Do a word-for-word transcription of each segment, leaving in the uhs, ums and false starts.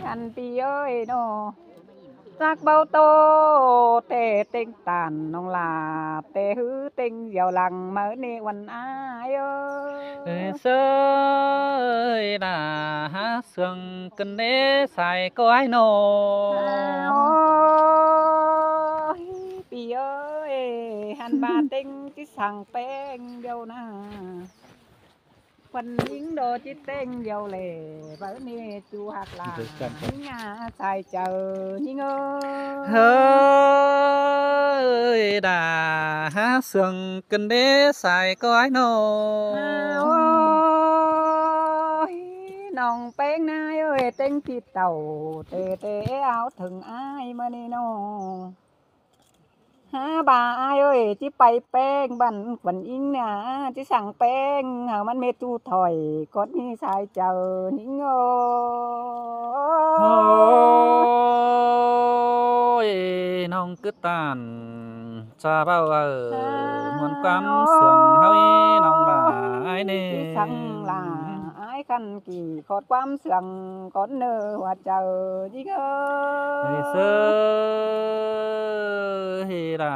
Ăn ꞌpi ơi ꞌnọ, chắc báu tô té ꞌtếng ꞌtan ꞌnọng lả té ꞌhứ ꞌtếng dẻo lăng máư ꞌnị ꞌuôn ai ơ. Ơi, sơi đà há sương cơn đế sai có ai nô. Ôi, ꞌpi ơi, hăn ba ꞌtếng ꞌchí săng ꞌpéng dẻo ꞌna. Khuôn ꞌnhính đô ꞌchí ꞌtếng dẻo lẻ, báu ꞌnị ꞌchu hák lả ꞌnhính a sai chaư ꞌnhính ơ. Ơi, đà há sương cơn đế sai có ai nô. Ôi, ꞌnọng ꞌpéng ꞌna ơi, ꞌtếng ꞌchí tảu té té áo thửng ai ꞌmá ꞌnị ꞌnọ. Há ba ai ơi, ꞌchí pay ꞌpéng băn khuôn ꞌnhính ꞌna, ꞌchí săng ꞌpéng hảư ꞌmắn ꞌmệt ꞌchu thỏi cốt ꞌnị sai chaư ꞌnhính ơ. Ôi, ꞌnọng cứ ꞌtan cha báu ơ, muôn ꞌquám sương ꞌháu ꞌnọng đà ai ꞌnị. ꞌChí săng lả ai khăn kỉ khót ꞌquám sương cốt ꞌnơ hua chaư ꞌnhính ơ. Ơi, sơi đà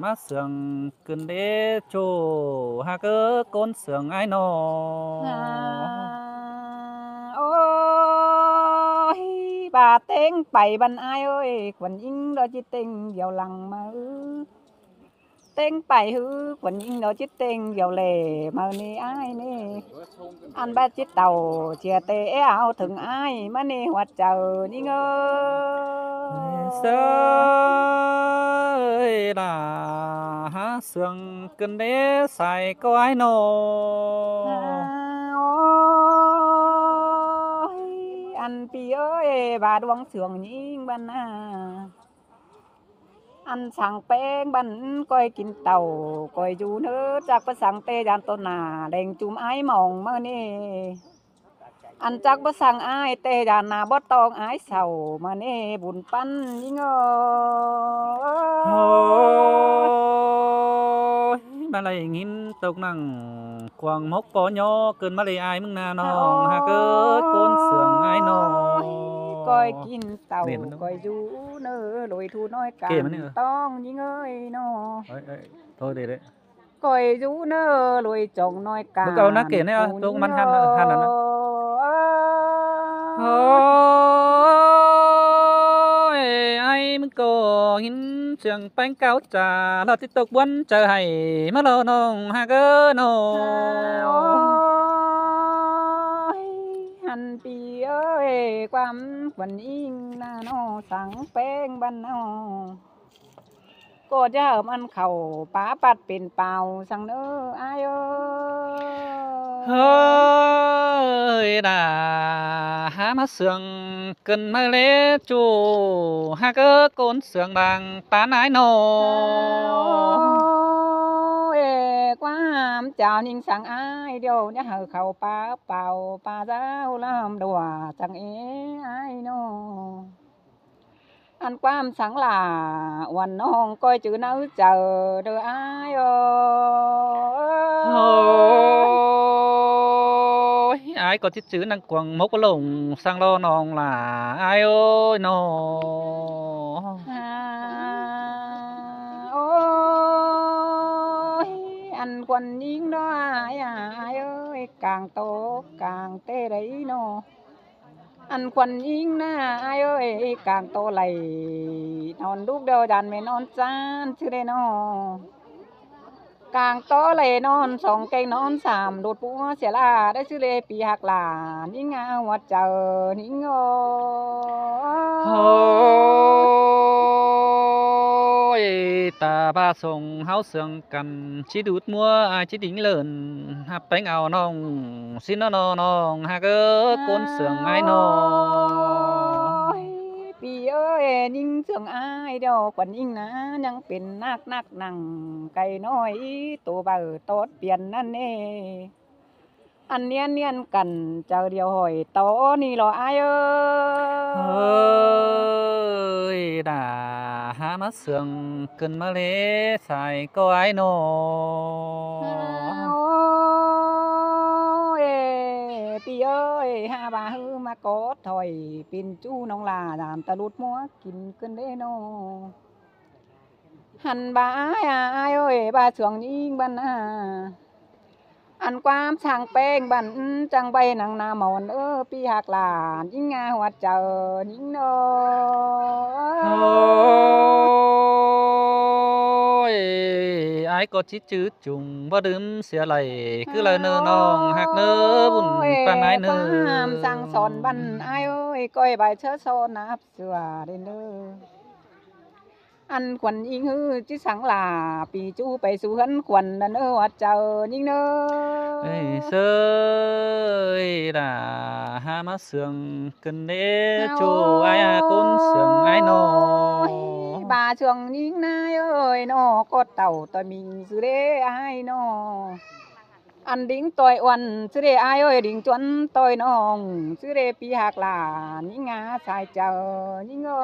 má sương cơn đế ꞌchu hák ơ ꞌcốn sương ai nô. Ôi, ba ꞌtếng pay băn ai ơi, khuôn ꞌnhính đô ꞌchí ꞌtếng dẻo lăng máư. ꞌTếng pay ꞌhứ khuôn ꞌnhính đô ꞌchí ꞌtếng dẻo lẻ máư ꞌnị ai ꞌnị. Ăn bá ꞌchí tảu chia té áo thửng ai ꞌmá ꞌnị hua chaư ꞌnhính ơ. Sơi đà há sương cơn đế sai có ai nô. Ôi, ăn ꞌpi ơi, ba ꞌluống sương ꞌnhính băn ꞌna. Ăn săng ꞌpéng băn ꞌcoi kin tảu ꞌcoi dú ꞌnớ, chắc báu săng té dản tô nả đeng chum ai mong ꞌmá ꞌnị. Ăn chắc báu săng ai té dản nả báu tong ai sau ꞌmá ꞌnị bun ꞌpắn ꞌnhính ơ. Ôi, ꞌmá ꞌlạy ꞌnghín tốc nẳng cuông mốc pó ꞌnhó cơn ꞌmá ꞌlạy ai ꞌmứng ꞌna ꞌnọng hák ơ ꞌcốn sương ai nô. ꞌCoi kin tảu ꞌcoi dú ꞌnớ ꞌlới thu ꞌnọi cang tong ꞌnhính ơi ꞌnọ. Thôi đi đấy. ꞌCoi dú ꞌnớ ꞌlới chong ꞌnọi cang. ꞌMứng ꞌcọ ꞌna kể ꞌnị ơ, tốc ꞌmắn hăn hăn ꞌna. Ôi, ai ꞌmứng ꞌcọ ꞌnhính sương ꞌpéng cáo cha ꞌlọ ꞌchí tốc ꞌbuôn chaư hảy ꞌmá ꞌlọ ꞌnọng hák ơ ꞌnọ. Ôi, ăn ꞌpi ơi, ꞌquám khuôn ꞌnhính ꞌna ꞌnọ săng ꞌpéng băn ꞌnọ. ꞌCọ dú hảư ꞌmắn khảu pá pắt pên pao săng ꞌnớ ai ơ. Ơi, đà há má sương cơn ꞌmá ꞌlế ꞌchu hák ơ ꞌcốn sương bang tán ai nô. Ôi, ꞌquám chảu ꞌnhính săng ai điêu ꞌnhá hảư khảu pá pao pa dáo ꞌlắm đua săng é ai ꞌnọ. Ăn ꞌquám săng lả uôn ꞌnọng ꞌcoi chứ ꞌnhá ứt chaư đơ ai ơ. Ôi, ai ꞌcọ ꞌchí chứ nẳng cuông mốc lông săng ꞌlọ ꞌnọng lả ai ơi ꞌnọ. Ôi, ăn khuôn ꞌnhính ꞌnọ ai à, ai ơi, cang tô cang té đảy ꞌnọ. Ăn khuôn ꞌnhính ꞌna ai ơi, cang tô đảy ꞌnọn đúc đaư dản ꞌmen ꞌnọn ꞌchán ꞌchư đảy ꞌnọ. Cang tô đảy ꞌnọn song ꞌkeng ꞌnọn sam đột pua sia ꞌla đảy ꞌchư đảy ꞌpi hák lả ꞌnhính a hua chaư ꞌnhính ơ. Ôi, ta ba sông ꞌháu sương căn ꞌchí đút ꞌmúa ai ꞌchí đính lợn hắp ꞌpéng au ꞌnọng ꞌsịn ꞌnọ ꞌnọng hák ơ ꞌcốn sương ai ꞌnọ. Ôi, ꞌpi ơi, ꞌnhính sương ai điêu khuôn ꞌnhính ꞌna ꞌnhắng pên nắc nắc nẳng cay ꞌnọi tô baư tót piên ꞌnặn ê. Ăn ꞌniến ꞌniến căn chaư điêu hỏi tó ꞌnị lo ai ơ. Ơi, đà há má sương cơn ꞌmá ꞌlế sai có ai ꞌnọ. Ôi, ꞌpi ơi, ơi, ha ꞌva ꞌhứ ꞌmá có thôi, pên ꞌchu ꞌnọng lả, dản ta ꞌlụt ꞌmúa kin ꞌcứn đé ꞌnọ. Hăn ꞌva ai à, ai ơi, ꞌva Sương ꞌnhính băn à. Ăn ꞌquám ꞌsáng ꞌpéng băn, chắng ꞌvạy nẳng ꞌna mỏn ơ, ꞌpi ꞌhặc lả ꞌnhính ꞌnga ꞌhuột chaư ꞌnhính ꞌnọ. Ôi, ai ꞌcọ ꞌchí chứ chủng báu đưm sia lay, ꞌcứ đaư ꞌnớ ꞌnọng ꞌhặc ꞌnớ, bun ꞌpắn ai ꞌnớ. ꞌQuám ꞌsáng son băn ai ơi, ꞌcoi ꞌvạy ꞌchớ son ꞌnặp sửa đê ꞌnớ. Ăn khuôn ꞌnhính ꞌhứ ꞌchí sắng lả, ꞌpi ꞌchu pay sú ꞌhướn khuôn ꞌnặn ơ, ꞌhuột chaư ꞌnhính ꞌnớ. Ơi, sới đả há ꞌmá Sương ꞌcứn đé, ꞌchu ai à, ꞌcốn Sương ai ꞌnọ. Ôi, ꞌva Sương ꞌnhính ꞌnái ơi ꞌnọ, ꞌcọ tảu ꞌtoi ꞌminh ꞌsứ đé ai ꞌnọ. Ăn đính ꞌtoi uôn ꞌsứ đé ai ơi, đính chuôn ꞌtoi ꞌnọng ꞌsứ đé, ꞌpi ꞌhặc lả ꞌnhính ꞌnga sai chaư ꞌnhính ơ.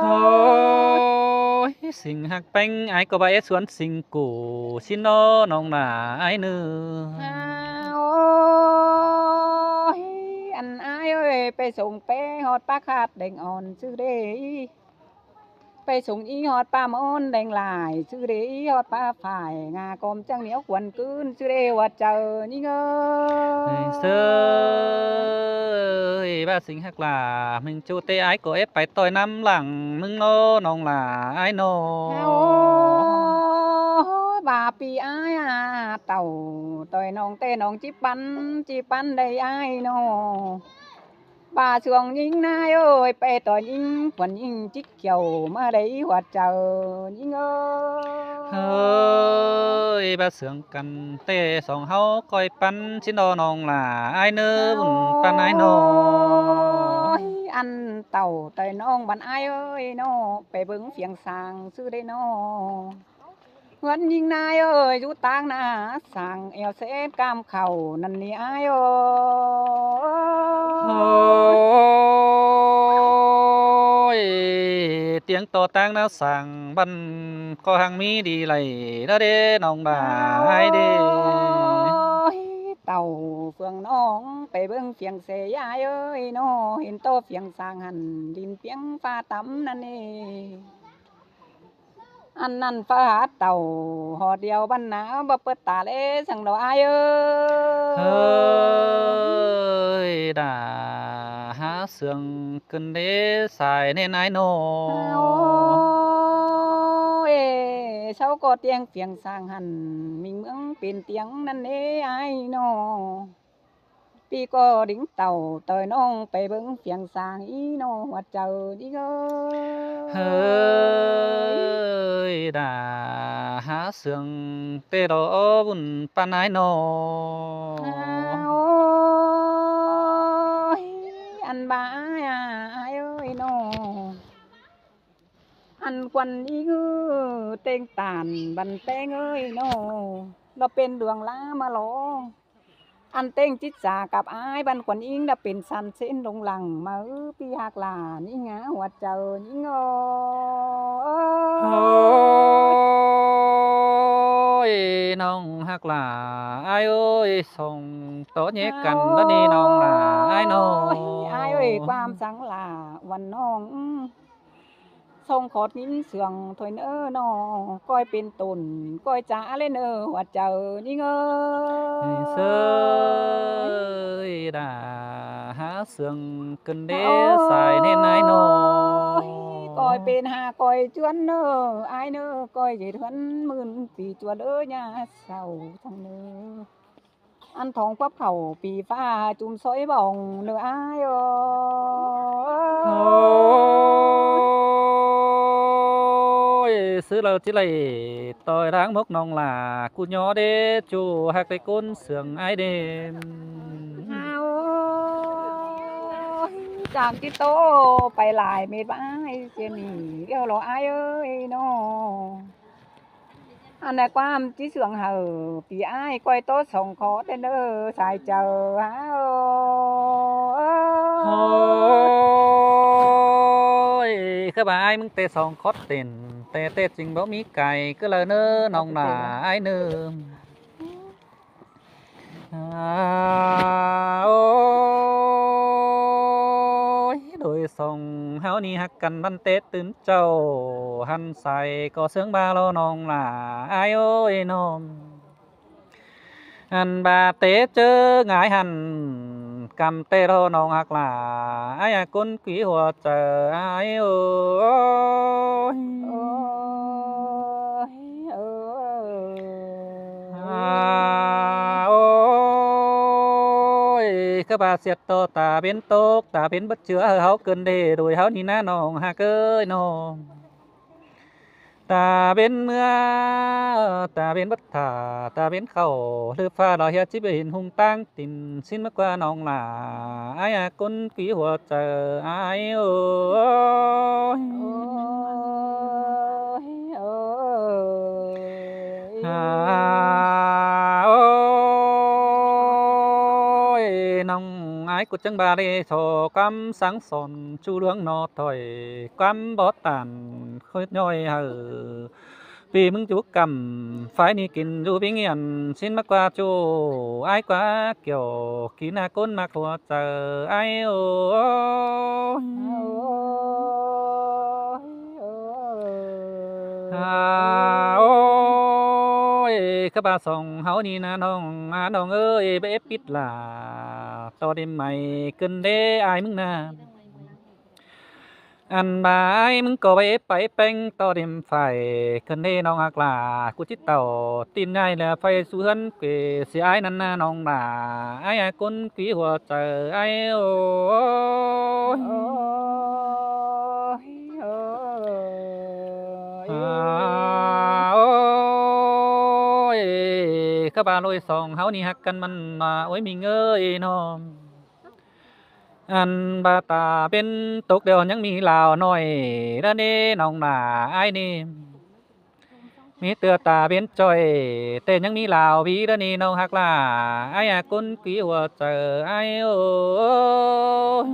Ôi, sing ꞌhặc ꞌpéng, ai ꞌcọ ꞌva é suôn sing củ ꞌsịn ꞌnọ ꞌnọng lả ai ꞌnớ. Ôi, ăn ai ơi, pay sông pé ꞌhọt ꞌpá khát đeng ón ꞌsứ đé. Pay sông ꞌnhính ꞌhọt ꞌpá môn đeng lai ꞌsứ đé, ꞌhọt ꞌpá phải ꞌnga ꞌcóm chắng ꞌnéo khuôn ꞌcứn ꞌsứ đé, ꞌhuột chaư ꞌnhính ơ. Ơi, sới, ꞌva sing ꞌhặc lả, ꞌmứng ꞌchu té ai ꞌcọ ép pay ꞌtoi ꞌnặm lăng ꞌmứng ꞌnọ ꞌnọng lả ai ꞌnọ. Ôi, ꞌva ꞌpi ai à, tảu ꞌtoi ꞌnọng té ꞌnọng ꞌchí ꞌpắn, ꞌchí ꞌpắn đảy ai ꞌnọ. ꞌVa Sương ꞌnhính ꞌnái ơi, pay ꞌtoi ꞌnhính khuôn ꞌnhính ꞌchí kiẻo ꞌmá đảy ꞌhuột chaư ꞌnhính ơ. Ơi, ꞌva Sương căn té song ꞌháu ꞌcoi ꞌpắn ꞌsịn ꞌnọ ꞌnọng lả ai ꞌnớ, bun ꞌpắn ai ꞌnọ. Ôi, ăn tảu ꞌtoi ꞌnọng băn ai ơi ꞌnọ, pay bớng phiêng sang ꞌsứ đé ꞌnọ. ꞌHướn ꞌnhính ꞌnái ơi, dú ꞌtáng ꞌná sang eo sét cam khảu ꞌnặn ꞌnị ai ơ. Ôi, ꞌtiếng ꞌto ꞌtáng ꞌná sang băn ꞌcọ hăng ꞌmí đi lay ꞌnớ đé ꞌnọng lả ai đé. Ôi, tảu phường ꞌnọng pay bớng phiêng sê ai ơi ꞌnọ, hên ꞌto phiêng sang hẳn đin piếng ꞌphạ tắm ꞌnặn ê. Ăn ꞌnặn ꞌphạ hả tảu, ꞌhọt điêu băn ꞌná báu pớt ta ꞌlế săng ꞌnọ ai ơ. Ơi, đả há Sương ꞌcứn đé sai ꞌnến ai ꞌnọ. Ôi, sau ꞌcọ ꞌtiếng phiêng sang hẳn ꞌminh ꞌmướng pên ꞌtiếng ꞌnặn ê ai ꞌnọ. ꞌPi ꞌcọ đính tảu ꞌtoi ꞌnọng pay bớng phiêng sang ꞌnị ꞌnọ, ꞌhuột chaư ꞌnhính ơ. Ơi, đả há Sương té ꞌló bun ꞌpắn ai ꞌnọ. Ôi, ăn ꞌva ai à, ai ơi ꞌnọ. Ăn khuôn ꞌnhính ꞌtếng tản băn ꞌpéng ơi ꞌnọ, ꞌló pên đường lá ꞌmá lo. Ăn ꞌtếng chít sa cắp ai băn khuôn ꞌnhính ꞌló pên san sên lông lăng ꞌmá ư, ꞌpi ꞌhặc lả ꞌnhính ꞌnga ꞌhuột chaư ꞌnhính ơ. Ôi, ꞌnọng ꞌhặc lả ai ơi, song ꞌtó nhé căn ꞌnặn ꞌnị ꞌnọng lả ai ꞌnọ. Ôi, ai ơi, ꞌquám săng lả uôn ꞌnọng. Song khót ꞌnhính Sương thôi ꞌnớ ꞌnọ, ꞌcoi pên tổn, ꞌcoi chả ꞌlế ꞌnớ ꞌhuột chaư ꞌnhính ơ. Sới đả há Sương ꞌcứn đé sai ꞌnến ai ꞌnọ. Ôi, ꞌcoi pên ha ꞌcoi chuôn ꞌnớ, ai ꞌnớ, ꞌcoi dệt ꞌhướn ꞌmưn ꞌpi chuôn ơ, ꞌnhá sau săng ꞌnớ. Ăn thong ꞌpặp khảu ꞌpi ꞌphạ chum sói bỏng ꞌnớ ai ơ. Ôi, sứ ꞌlau ꞌchí đảy ꞌtoi ꞌláng mốc ꞌnọng lả ꞌcú ꞌnhó đé, ꞌchu ꞌhặc đé ꞌcốn Sương ai đêm. Ôi, chang ꞌchí ꞌtố pay lai mết ꞌva ai sia ꞌnị, ꞌlẹo lo ai ơi ꞌnọ. Ăn ꞌnặn ꞌquám ꞌchí Sương hảư ꞌpi ai ꞌcoi ꞌtố song khót ꞌnớ sai chaư hả ơ. Ôi, ꞌkhứ ꞌva ai ꞌmứng té song khót tên, té té ching báu ꞌmí cai ꞌcứ đaư ꞌnớ ꞌnọng lả ai ꞌnớ. À, ôi, đôi song háo ni hặc căn văn Tết tứn châu, hăn sai có sướng ba lo nong là ai ơi nong. Ăn ba Tết chớ ngái hăn, căm tê lo nong hặc là ai à cốn quý hùa chớ ai ơi. Ôi, ôi, ôi. À, ôi, các bà siết to ta bến tốc, ta bến bất chứa háo cơn đê đuổi háo ni ná nong hặc ơi nong. Ta bến mưa, ta bến bất thả, ta bến khẩu, lư pha lo hiết chip hình hung tăng tin xin mắc qua nong là ai à cốn quý hùa chớ ai ơi. Ôi, ôi. À, ôi, nong ai cút chăng ba đi so cắm sáng son chu luống nó thôi cắm bó tàn khơi nhoi hở. Vì mưng chú cắm phải ni kín du vĩnh yên xin mắc qua chu ai quá kiểu kín à cốn mắc hùa chớ ai ơi. À, ôi, các bà song háo ni ná nong, à, nong ơi, bé pít là to đêm mày cơn đê ai mưng na. Ăn ba ai mưng có bé pái peng to đêm phải cơn đê nong hặc là cú chít tàu tin ngay là phải su hân quê si ai năn na nong là ai à cốn quý hùa chớ ai ơi. À, ôi, các bà lôi song háo ni hặc căn măn mà ôi mình ơi nong. Ăn ba ta bến tốc đều nhắn mi lao nói đó nê nong là ai nê. Mi tưa ta bến choi tê nhắn mi lao bí đó nê nong hặc là ai à cốn quý hùa chớ ai ơi.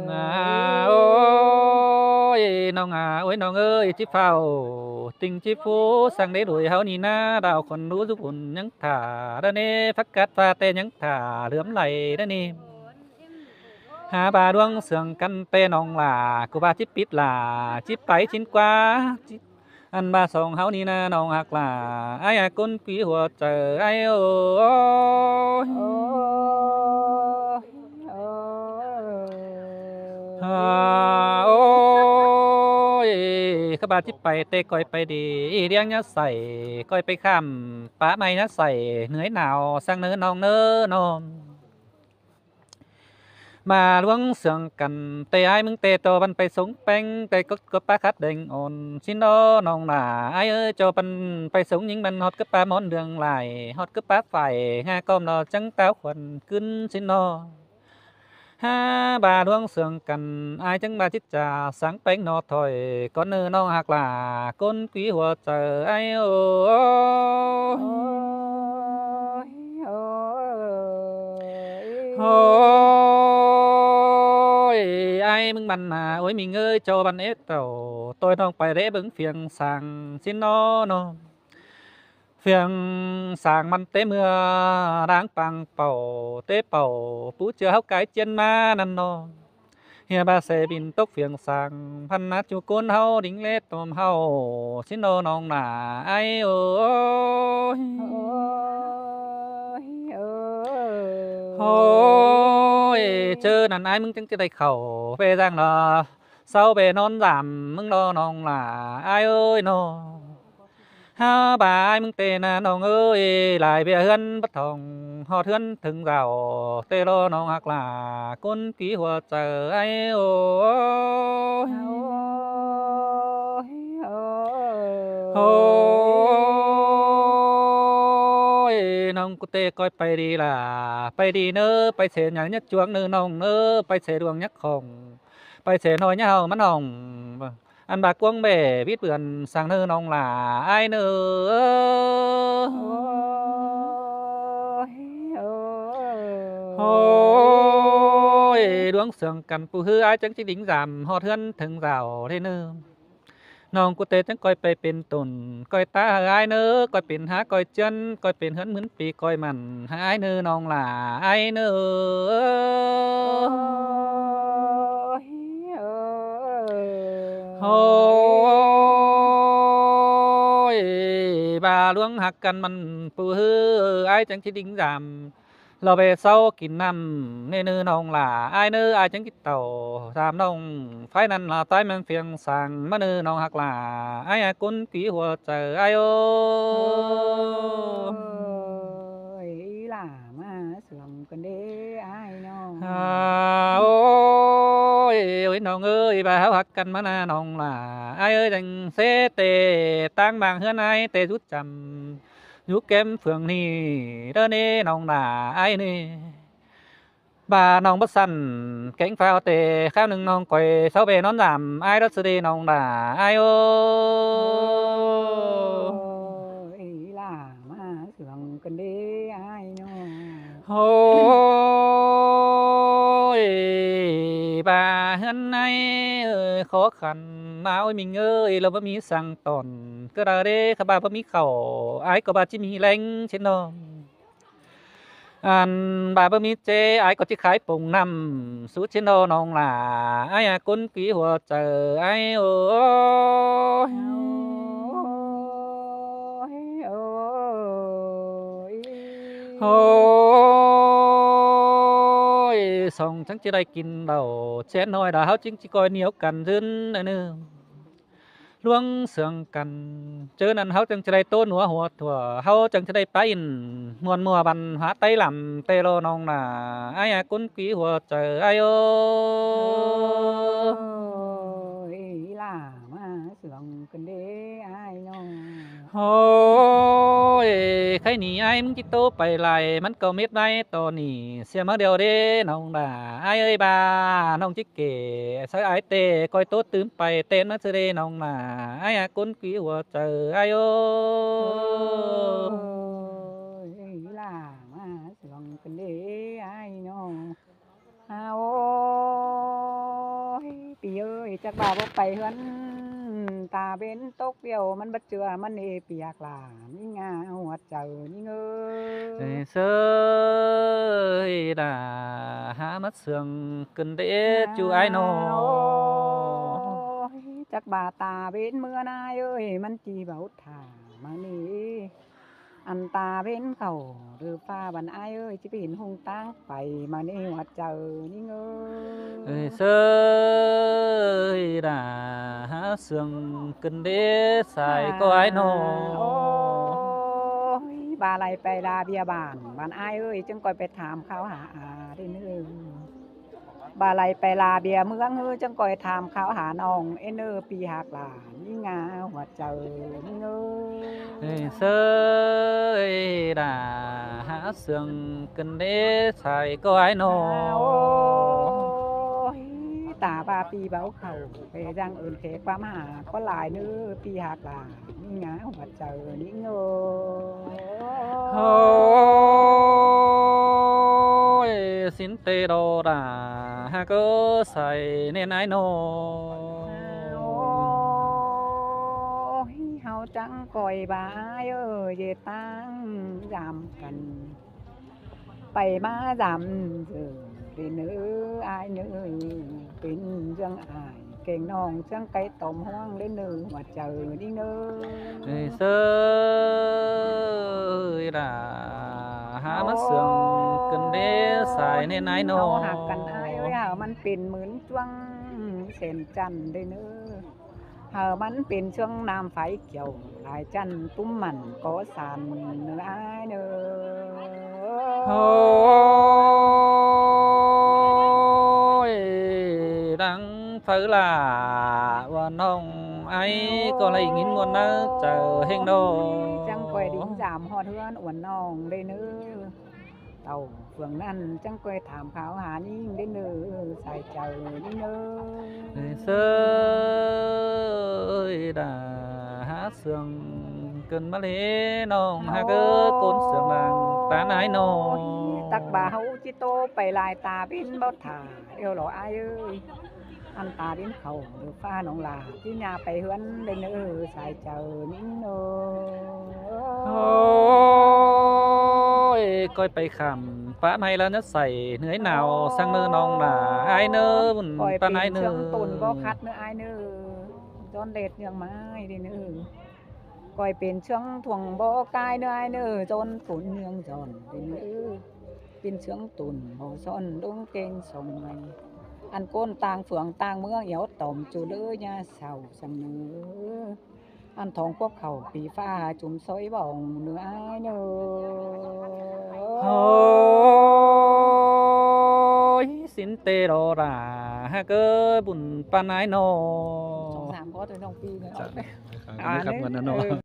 À, ôi, nong à, ôi, nong ơi, chip phao, tình chip phú, sang đế đuổi háo ni ná, đào khuôn lũ giúp ủn nhắn thả, đó nê, phát cát pha tê nhắn thả, lướm lầy, đó nê. Hả ba đuông sương căn tê nong là, cô ba chip pít là, chip páy chín quá, chip Ăn ba song háo ni ná nong hặc là ai à cốn quý hùa chớ ai ơi. À, ôi, các bà chip pay tê coi pay đi, đi điang nhá sảy, coi pay khám, pá may nhá sảy, nưới nào sang nơ nong nơ nong. Mà luống sương căn tê ai mưng tê tô băn pay sống peng tê cốc cốc pá khát đêng ôn. Xin đó nong là ai ơi cho băn pay sống những băn hót cấp pá món đường lại, hót cấp pá phải, nga com nó chăng táo khuẩn cứng xin đó. Ha, ba luống sương căn ai chăng ba chít chà sáng peng nó thôi, con nơ nong hặc là cốn quý hùa chớ ai ơi. Ôi, ai mưng băn à, ôi mình ơi, cho băn ế tẩu, tôi nong pay rẽ bứng phiêng sang xin nó nó. Phiêng sang băn tê mưa, đang pang pẩu, tê pẩu, pú chứa háo cái chiên ma năn nó. Hia ba xe bin tốc phiêng sang, phăn nát chu cốn háo, đính lết tôm háo, xin nô nong nả, ai ơi. Ôi, chớ năn ai mưng chăng chư đảy khẩu, về giang lò, sau về non giảm, mưng lo nong là, ai ơi nô. Háo ba ai mưng tê na nong ơi, lai bia hươn bắt thòng, hót hươn thứng dạo, tê lo nong hặc là, cốn ký hùa chớ ai ơi. Ôi, nong cô tê coi pay đi là, pay đi nơ, pay xe nhảy nhất chuông nơ nong nơ, pay xe đuông nhắc khòng, pay xe nói nhá hào mắn hòng. Ăn ba cuông bể vít bươn sang nơ nong là ai nơ. Ôi, đuống sương căn pú hư ai chăng chư đính giảm, hót hươn thứng dạo thế nơ. ꞌNọng ꞌcụ té chắng ꞌcoi pay pên tổn, ꞌcoi ta hảư ải ꞌnớ, ꞌcoi pên há ꞌcoi ꞌchiến, ꞌcoi pên ꞌhướn ꞌmứn pi ꞌcoi mẳn hảư ải ꞌnớ ꞌnọng lả ải ꞌnớ. Ôi, ôi, ꞌva ꞌluống ꞌhặc căn mẳn ꞌpưa ꞌhứ, ải chắng ꞌchí đin dăm lỏ ꞌvẹ sau kin ꞌnặm ꞌnê ꞌnớ ꞌnọng lả ải ꞌnớ, ải chắng ꞌchí tảu dăm ꞌnọng phái ꞌnặn lỏ ꞌtoi ꞌmướng phiêng sang ꞌmá ꞌnớ ꞌnọng ꞌhặc lả ải, ải ꞌcốn quí hua chaư ải ơ. Ôi, ꞌí lả ꞌmá sương căn đế ải ꞌnớ. À, ôi, ôi ꞌnọng ơi, ꞌva ꞌháu ꞌhặc căn ꞌmá ꞌnớ ꞌnọng lả ải ơi, chắng ꞌsớ té ꞌtáng ꞌmáng ꞌhướn ải té dú chăm dú kém phường ꞌnị ꞌtớ ꞌnê ꞌnọng lả ải ꞌnê. ꞌVa ꞌnọng báu săn kéng phao té kháo ꞌnưng ꞌnọng ꞌcoi sáu ꞌvẹ ꞌnón dăm ải đót ꞌsứ đê ꞌnọng lả ải ơ. Ôi, ꞌí lả ꞌmá sương căn đế ải ꞌnớ. Ôi, ꞌva ꞌhướn ải ơi khó khăn ꞌnớ ôi ꞌmính ơi, lỏ báu ꞌmí săng tỏn ꞌcọ đaư đế, khá ꞌva báu ꞌmí khảu ải ꞌcọ ꞌva ꞌchí ꞌmí ꞌlẹng ꞌchiến ꞌnọng. Ăn ꞌva báu ꞌmí ꞌchế ải ꞌcọ ꞌchí khái pông ꞌnặm sú ꞌchiến ꞌnọng lả ải, à ꞌcốn quí hua chaư ải ơ. Ôi, ôi, ôi, song chắng ꞌchí đảy kin lảu ꞌchén ꞌnọi đa ꞌháu chắng ꞌchí ꞌcoi ꞌnéo căn ꞌdớn ꞌnớ ꞌnớ. ꞌLuống sương căn ꞌchớ ꞌnặn ꞌháu chắng ꞌchí đảy ꞌtố ꞌnúa hua thua, ꞌháu chắng ꞌchí đảy pay ꞌnặn muôn ꞌmua văn hóa ꞌTáy Lăm ꞌtẹ ꞌlọ ꞌnọng lả ải, à ꞌcốn quí hua chaư ải ơ. Ôi, ꞌí lả ꞌmá sương căn đế ải ꞌnớ. Ôi, khay ꞌnị ải ꞌmứng ꞌchí ꞌtố pay lai ꞌmắn ꞌcọ mết ꞌvái ꞌto ꞌnị sia ꞌmá điêu đế ꞌnọng lả ải ơi, ꞌva ꞌnọng ꞌchí kể sáư ải té ꞌcoi ꞌtố tứm pay ꞌtến ꞌmá ꞌsứ đê ꞌnọng lả ải, à ꞌcốn quí hua chaư ải ơ. Ôi, ꞌí lả ꞌmá sương căn đế ải ꞌnớ. À, ôi, pi ơi, chắc ꞌva báu pay ꞌhướn ta bến tốc điêu ꞌmắn báu ꞌchưa ꞌmắn ê pi ꞌhặc lả ꞌnị ꞌnga hua chaư ꞌnị ꞌnớ. Ê, ꞌsớ ơi, đa hák ꞌmá sương căn đế ꞌchu ải ꞌnớ. Ôi, chắc ꞌva ta bến ꞌmứa ꞌnị ải ơi, ꞌmắn ꞌchí báu thả ꞌmá ꞌnị. Ăn ta bến khảu đơ ꞌpá văn ải ơi, ꞌchí pên ꞌhung ꞌtáng pay ꞌmá ꞌnị hua chaư ꞌnị ꞌnớ. Ê, ꞌsớ ơi, đa hák sương căn đế sai ꞌcọ ải ꞌnớ. Ôi, ꞌva đảy pay la bia bản văn ải ơi, chắng ꞌcoi pay tham kháo hả à đế ꞌnớ. ꞌVa đảy pay la bia ꞌmướng ꞌhứ chắng ꞌcoi tham kháo hả ꞌnọng ên ꞌnớ, pi ꞌhặc lả ꞌnị ꞌnga hua chaư ꞌnị ꞌnớ. Ê, ꞌsớ ơi, đa hák sương căn đế sai ꞌcọ ải ꞌnớ. Ôi, ta ꞌva pi báu khảu pay dăng ơn khé ꞌquám hả ꞌcọ lai ꞌnớ, pi ꞌhặc lả ꞌnị ꞌnga hua chaư ꞌnị ꞌnớ. Ôi, sín tê đô đa hák ꞌcọ sai ꞌnến ải ꞌnớ. Ôi, ꞌháu chắng ꞌcoi ꞌva ải ơi, ꞌdệt ꞌtáng dăm căn pay ꞌmá dăm ꞌdớ đế ꞌnớ ải ꞌnớ, pên ꞌdướng ải kéng ꞌnọng ꞌchướng cai tỏm ꞌhuống đế ꞌnớ hua chaư ꞌnị ꞌnớ. Ê, ꞌsớ ơi, đa hák ꞌmá sương căn đế sai ꞌnến ải ꞌnớ. Ôi, ꞌháu ꞌhặc căn ải ơi, hảư ꞌmắn pên ꞌmướng ꞌchuống sên chăn đế ꞌnớ. Hảư ꞌmắn pên ꞌchuống ꞌnặm phái kiẻo lai chăn tủm mẳn ꞌcọ san ꞌnớ ải ꞌnớ. Ôi, đăng phaư lả ꞌva ꞌnọng ải ꞌcọ lai ꞌnghín ꞌmuôn ꞌnớ chaư ꞌhéng ꞌnớ. Chắng ꞌcoi đin dăm ꞌhọt ꞌhướn ꞌva ꞌnọng đế ꞌnớ. Tảu phường ꞌnặn chắng ꞌcoi tham kháo hả ꞌnhính đế ꞌnớ, sai chaư ꞌnị ꞌnớ. Ê, ꞌsớ ơi, đa hák sương căn ꞌmá ꞌlế ꞌnọng hák ꞌcốn sương lăng ꞌtáng ải ꞌnớ. Ôi, chắc ꞌva ꞌháu ꞌchí ꞌtố pay lai ta bến báu thả eo lỏ ải ơi. Ăn ta đin khảu đu ꞌphạ ꞌnọng lả, ꞌchí ꞌnhá pay ꞌhướn đảy ꞌnớ, sai chaư ꞌnịn ꞌnớ. Ôi,ꞌcoi pay khảm pá ꞌmạy ꞌlạ ꞌnớ, sai ꞌnưới nao săng ꞌnớ ꞌnọng lả, ái ꞌnớ, bun ꞌcoi pá pên ꞌnái ꞌnớ. ꞌChương tủn báu khắt ꞌnớ ái ꞌnớ, ꞌdọn ꞌlệt ꞌnương ꞌmá đảy ꞌnớ. ꞌCoi pên ꞌchương thuông báu cai ꞌnớ ái ꞌnớ, ꞌdọn tủn ꞌnương ꞌdọn đảy ꞌnớ. Pên ꞌchương tủn báu son ꞌlống ꞌkeng song ꞌmạy. Ăn ꞌcốn ꞌtáng phường ꞌtáng ꞌmướng éo tỏm ꞌchu ꞌlới ꞌnhá sau săng ꞌnớ. Ăn thong cốc khảu pí ꞌphạ chum ꞌsội bỏng ꞌnớ ái ꞌnớ. Ôi, sín tê lo lả, hák ới, bun pá ꞌnái ꞌnớ. Song sam có thôi ꞌnọng pí ꞌnớ. Chả, à, khắp ꞌnớ. Bun ꞌnớ.